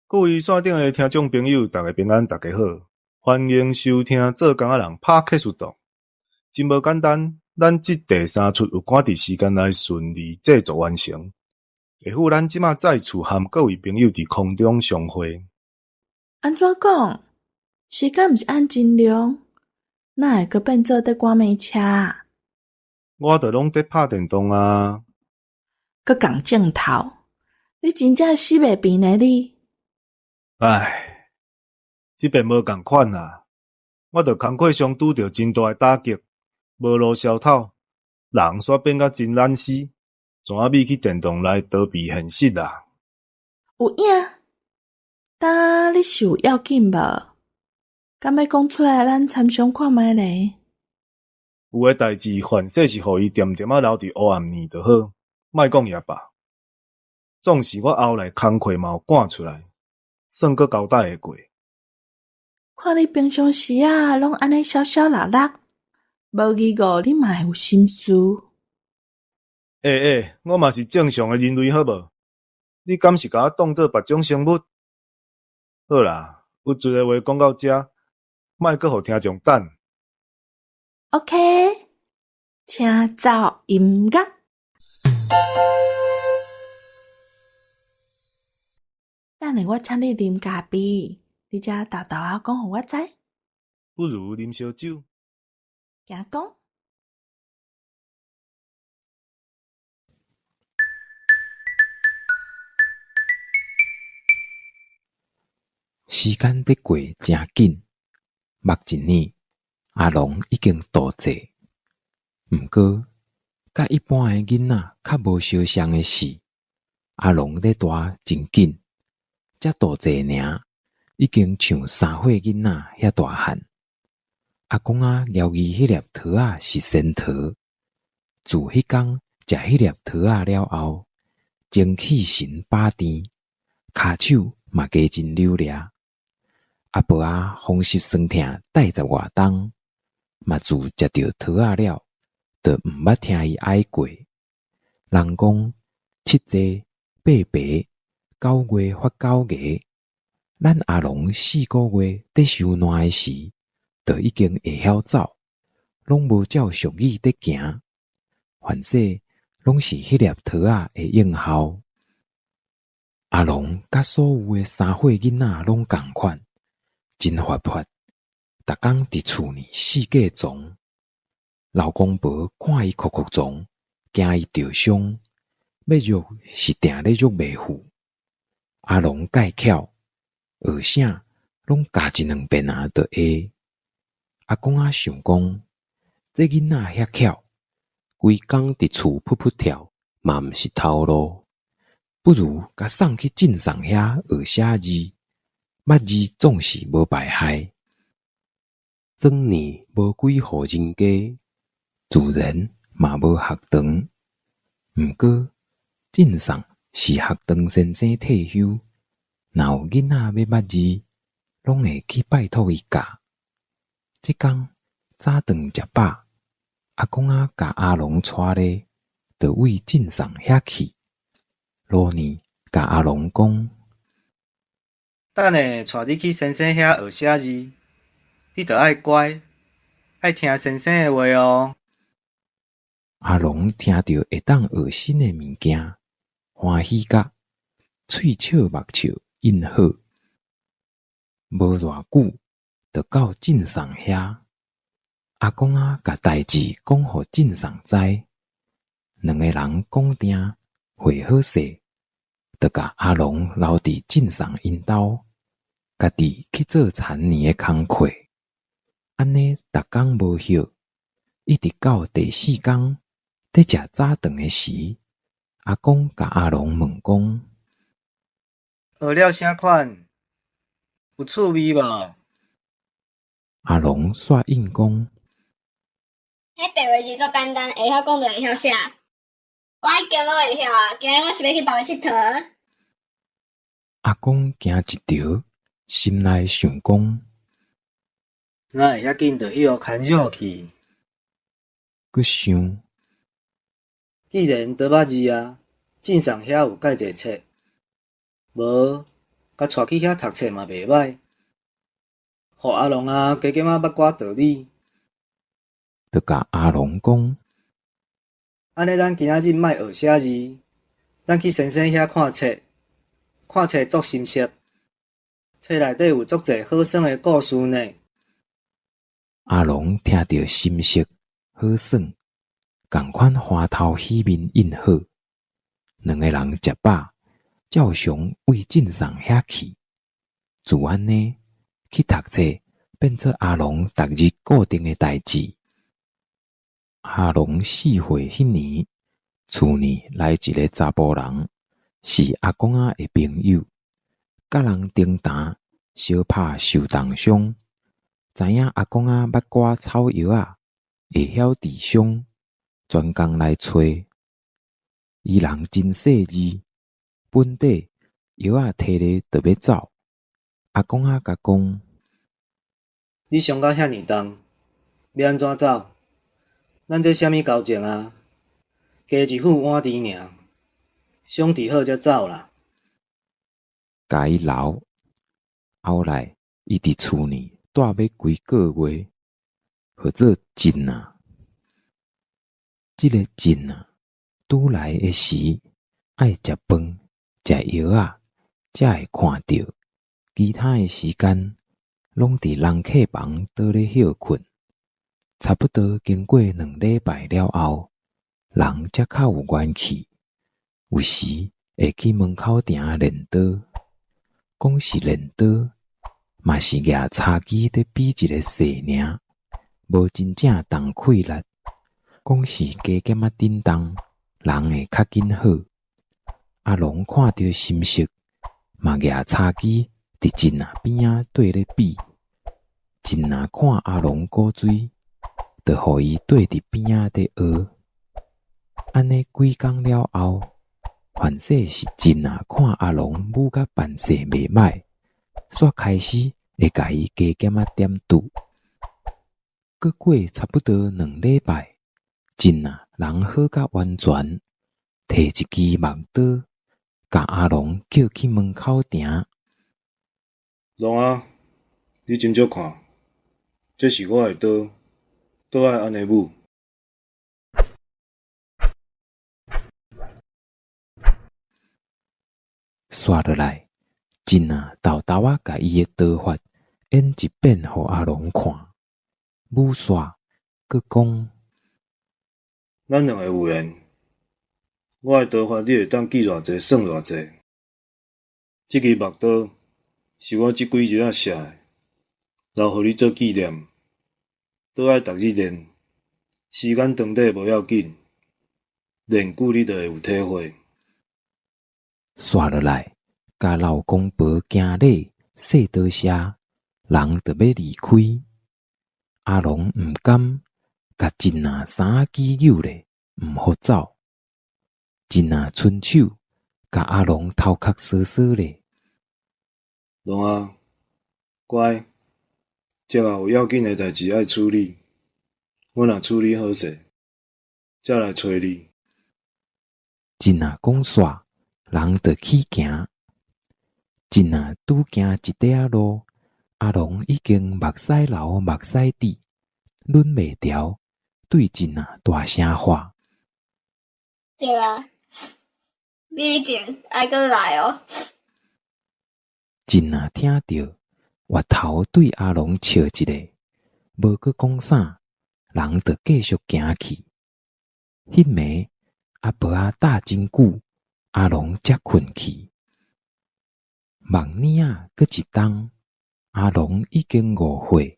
各位線頂的聽眾朋友，大家平安，大家好，歡迎收聽做工仔人 Podcast 檔。真無簡單，咱這第三出有趕佇時間內順利製作完成。下午咱這馬再次和各位朋友佇空中相會。按怎講？時間毋是按真量，哪會閣變做佇趕馬車？我著攏佇拍電動啊！閣仝鏡頭，你真正死袂變呢你！唉，這遍無仝款啦！我著工課上拄著真大的打擊，無路消透，人煞變甲真懶死，怎仔欲去電動內逃避現實啦？有影？呾你是有要緊無？敢欲講出來，咱參詳看覓咧？有的代誌，凡勢是予伊恬恬仔留佇黑暗暝就好，莫講也罷。總是我後來工課嘛有趕出來，算閣交代會過。看你平常時仔攏按呢痟痟搦搦，無疑顧你嘛會有心事。欸欸，我嘛是正常的人類好無？你敢是共我當做別種生物？好啦，鬱卒的話講到遮，莫閣予聽眾等。 OK，請奏音樂。等下我請你啉咖啡，你才沓沓仔講予我知。不如啉燒酒。行講。時間佇過誠緊，目一暝，阿龍已經大歲。毋過，佮一般的囡仔較無相像的是，阿龍咧大真緊，才大歲爾，已經像三歲囡仔遐大漢。阿公仔攑伊彼粒桃仔是仙桃，自彼工食彼粒桃仔了後，精氣神飽甜，跤手嘛加真溜掠。阿婆仔風濕酸疼帶十外冬，嘛自食著桃仔了，就毋捌聽伊哀過。人講七濟八白，九月發九芽。咱阿龍四個月佇收爛的時，就已經會曉走，攏無照俗語佇行，凡勢攏是彼粒桃仔的應效。阿龍佮所有的三歲囡仔攏仝款，真活潑，逐工佇厝內四界傱。老公婆看伊哭哭傱，驚伊著傷，欲虐是定咧虐袂赴。阿龍蓋巧，學啥攏教一兩遍仔就會。阿公仔想講，這囡仔遐巧，規工佇厝噗噗跳，嘛毋是頭路，不如共送去鎮上遐學寫字，捌字總是無敗害。轉年無幾戶人家，自然嘛無學堂。毋過鎮上是學堂先生退休，若有囡仔欲捌字，攏會去拜託伊教。這工早頓食飽，阿公仔共阿龍帶咧，就對鎮上遐去。路呢，共阿龍講：等下帶你去先生遐學寫字，你著愛乖，愛聽先生的話喔。阿龍聽著會當學新的物件，歡喜甲喙笑目笑應好。無偌久，就到鎮上遐。阿公仔共代誌講予鎮上知，兩個人講定會好勢，就共阿龍留佇鎮上𪜶兜，家己去做田年的工課。按呢逐工無歇，一直到第四工，佇食早頓的時，阿公共阿龍問講：學了啥款？有趣味無？阿龍煞應講：彼白話字足簡單，會曉講就會曉寫。我已經攏會曉啊！今日我是欲去別位𨑨迌。阿公驚一趒，心內想講：哪會遐緊就去予牽惹去？閣想：既然都捌字啊，鎮上遐有蓋濟冊，無共帶去遐讀冊嘛袂䆀，予阿龍仔加減仔捌寡道理。就共阿龍講：按呢，咱今仔日莫學寫字，咱去先生遐看冊，看冊足心適，冊內底有足濟好耍的故事呢。阿龍聽著心適好耍，仝款歡頭喜面應好。兩个人食飽，照常對鎮上遐去。自按呢，去讀冊變做阿龍逐日固定的代誌。阿龍4歲彼年，厝內來一个查埔人，是阿公仔的朋友，佮人爭談，相拍受重傷。知影阿公仔捌寡草藥仔，會曉治傷，專工來揣。伊人真細膩，本底藥仔提咧就欲走。阿公仔共講：你傷甲遐爾重，欲按怎走？咱這啥物交情啊？加一副碗甜爾，傷治好才走啦。共伊留。後來，伊佇厝內蹛欲規个月，號做鎮仔。這个鎮仔，拄來的時，愛食飯、食藥仔，才會看著。其他的時間，攏佇人客房倒咧歇睏。差不多經過2禮拜了後，人才較有元氣。有時會去門口埕練刀，講是練刀，嘛是舉柴支佇比一个勢爾，無真正動氣力。講是加減仔振動，人會較緊好。阿龍看著心適，嘛舉柴支佇鎮仔邊仔綴咧比。鎮仔看阿龍古錐，就予伊綴佇邊仔咧學。按呢幾工了後，凡勢是鎮仔看阿龍舞甲扮勢袂䆀，煞開始會共伊加減仔點拄。閣過差不多2禮拜，鎮仔人好甲完全，提一支木刀，共阿龍叫去門口埕。龍仔，你斟酌看，這是我的刀，刀愛按呢舞。煞落來，鎮仔沓沓仔共伊的刀法演一遍予阿龍看，舞煞，閣講：咱兩个有緣，我的刀法你會當記偌濟算偌濟。這支木刀是我這幾日仔寫的，留予你做紀念。刀愛逐日練，時間長短無要緊，練久你就會有體會。煞落來，共老公婆行禮，說多謝，人就欲離開。阿龍毋甘，共鎮仔衫仔機扭咧，毋予走。鎮仔伸手，共阿龍頭殼梳梳咧。龍仔，乖，這下有要緊的代誌愛處理，我若處理好勢，才來揣你。鎮仔講煞，人就起行。鎮仔拄行一塊仔路，阿龍已經目屎流目屎滴，忍袂牢，對鎮仔大聲喊：對啊，你已經愛閣來哦。鎮仔聽著，越頭對阿龍笑一下，無閣講啥，人就繼續行去。彼暝阿婆仔搭真久，阿龍才睏去。望年仔閣一冬，阿龍已經5歲，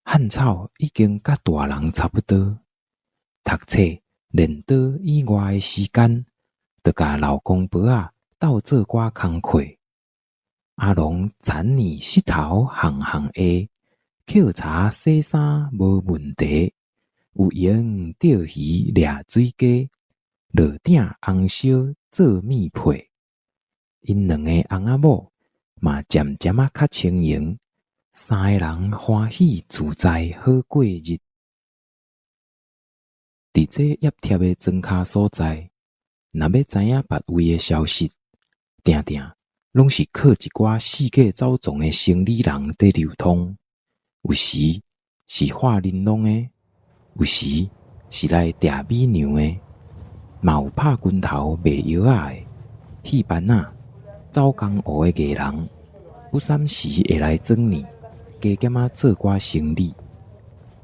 漢草已經佮大人差不多。讀冊、練刀以外的時間，就共老公婆仔鬥做寡工課。阿龍田膩穡頭項項會，抾柴洗衫無問題，有閒釣魚掠水雞，落鼎紅燒做麵皮。𪜶兩个翁仔某嘛漸漸仔較輕盈，三个人歡喜自在好過日。佇這掖貼的莊跤所在，若欲知影別位的消息，定定攏是靠一寡四界走傱的生理人佇流通，有時是化玲瑯的，有時是來掠米娘的，嘛有拍拳頭賣藥仔的，戲班仔、走江湖的藝人，不三時會來轉呢，加減仔做寡生理。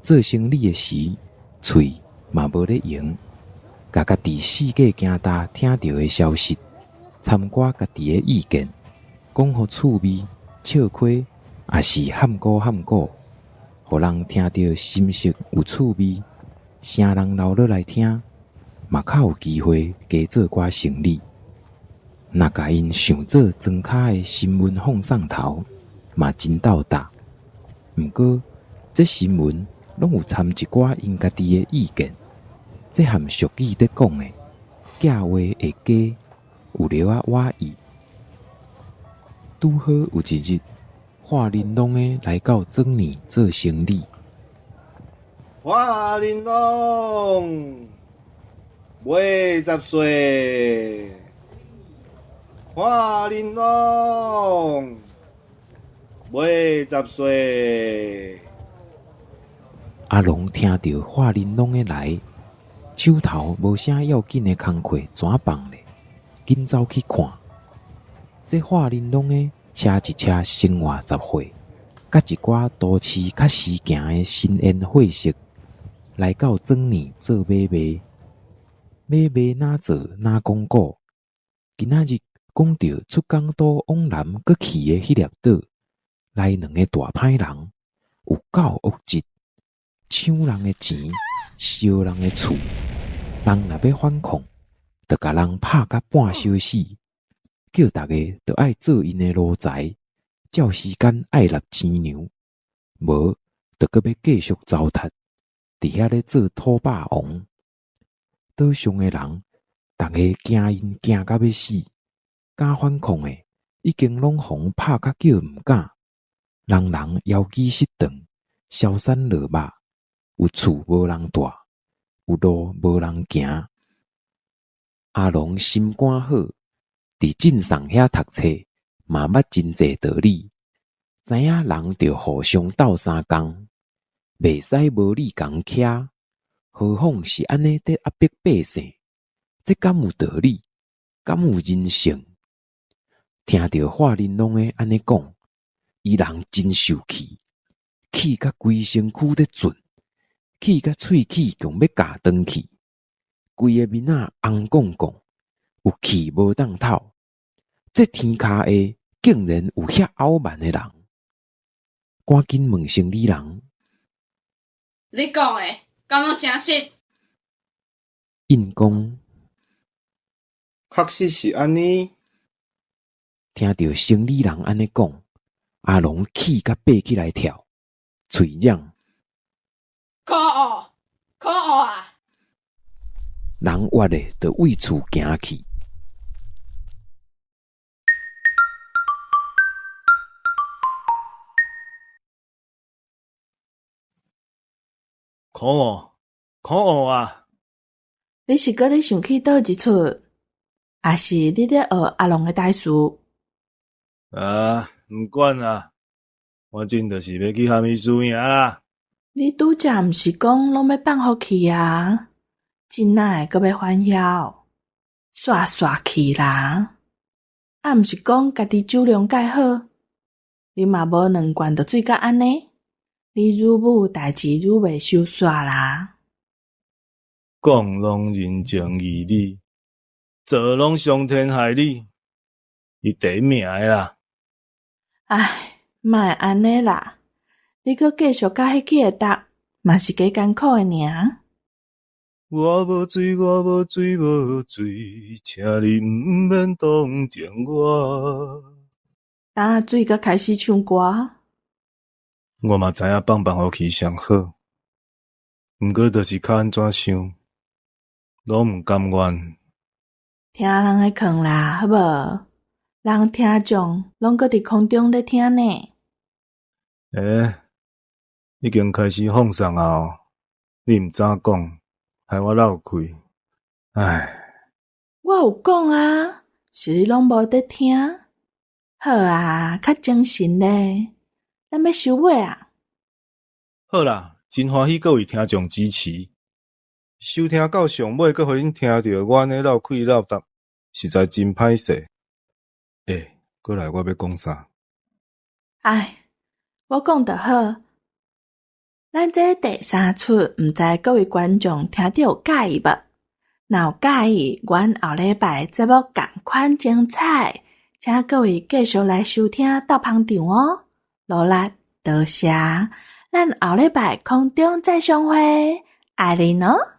做生理的時，喙嘛無咧閒，共家己四界行踏聽著的消息，參寡家己的意見，講予趣味、笑詼，抑是譀古譀古，予人聽著心色有趣味，啥人留落來聽，嘛較有機會加做寡生理。若共𪜶想做莊跤的新聞放送頭，嘛真鬥膽。毋過，這新聞攏有摻一寡𪜶家己的意見，這和俗語咧講的，寄話會假，有了仔倚意。拄好有一日，化玲瑯的來到莊呢做生理。化玲瑯，80歲，化玲瑯，80歲。阿龍聽著化玲瑯的來，手頭無啥要緊的工課，怎放咧？緊走去看。這化玲瑯的車一車生活雜貨，佮一寡都市較時行的新鮮貨色，來到莊呢做買賣。買賣哪做哪講古。今仔日講著出港都往南閣去的彼粒島，來兩个大歹人，有夠惡質，搶人的錢，燒人的厝。人若欲反抗，就共人拍甲半小死，叫逐家著愛做𪜶的奴才，照時間愛納錢糧，無就閣欲繼續糟蹋，佇遐咧做土霸王。島上的人，逐家驚𪜶驚甲欲死，敢反抗的，已經攏予人拍甲叫毋敢，人人枵飢失頓，消散落肉，有厝無人蹛，有路無人行。阿龍心肝好，佇鎮上遐讀冊，嘛捌真濟道理，知影人著互相鬥相共，袂使無理共徛，何況是按呢佇壓迫百姓，這敢有道理？敢有人性？聽著化玲瑯的按呢講，伊人真受氣，氣甲規身軀咧震，氣甲喙齒強欲咬斷去，規个面仔紅摃摃，有氣無當透。這天跤下竟然有遐傲慢的人，趕緊問生理人。你講的，敢攏誠實？𪜶講，確實是按呢。聽著生理人按呢講，阿龍氣甲爬起來跳，喙嚷：可惡，可惡啊！人活咧，就對厝行去。可惡，可惡啊！你是閣咧想起佗一齣，抑是你咧學阿龍的台詞？啊，毋管啦，反正就是欲去哈密輸贏啦。你拄才毋是講攏欲放予去啊？這哪會閣欲反枵？煞煞去啦！啊，毋是講家己酒量蓋好，你嘛無兩罐就醉甲按呢？你愈母代誌愈袂收煞啦！講攏人情義理，做攏傷天害理，伊第一名的啦！唉，莫按呢啦，你閣繼續佮彼幾个搭，嘛是加艱苦的爾。我無醉，我無醉，無醉，請你毋免同情我。當醉甲開始唱歌？我嘛知影放放予去上好，毋過就是較按怎想，攏毋甘願。聽人的勸啦，好無？人聽眾攏閣佇空中咧聽呢。欸，已經開始放送矣，你毋早講，害我落氣。唉，我有講啊，是你攏無佇聽。好啊，較精神咧。咱欲收尾啊？好啦，真歡喜各位聽眾支持，收聽到上尾，閣予恁聽著我按呢落氣落答，實在真歹勢。欸，過來我欲講啥？唉，我講就好。咱這第三齣，毋知各位觀眾聽著有佮意無？若有佮意，阮後禮拜節目仝款精彩，請各位繼續來收聽鬥捧場哦。努力，多謝，咱後禮拜空中再相會，愛恁哦。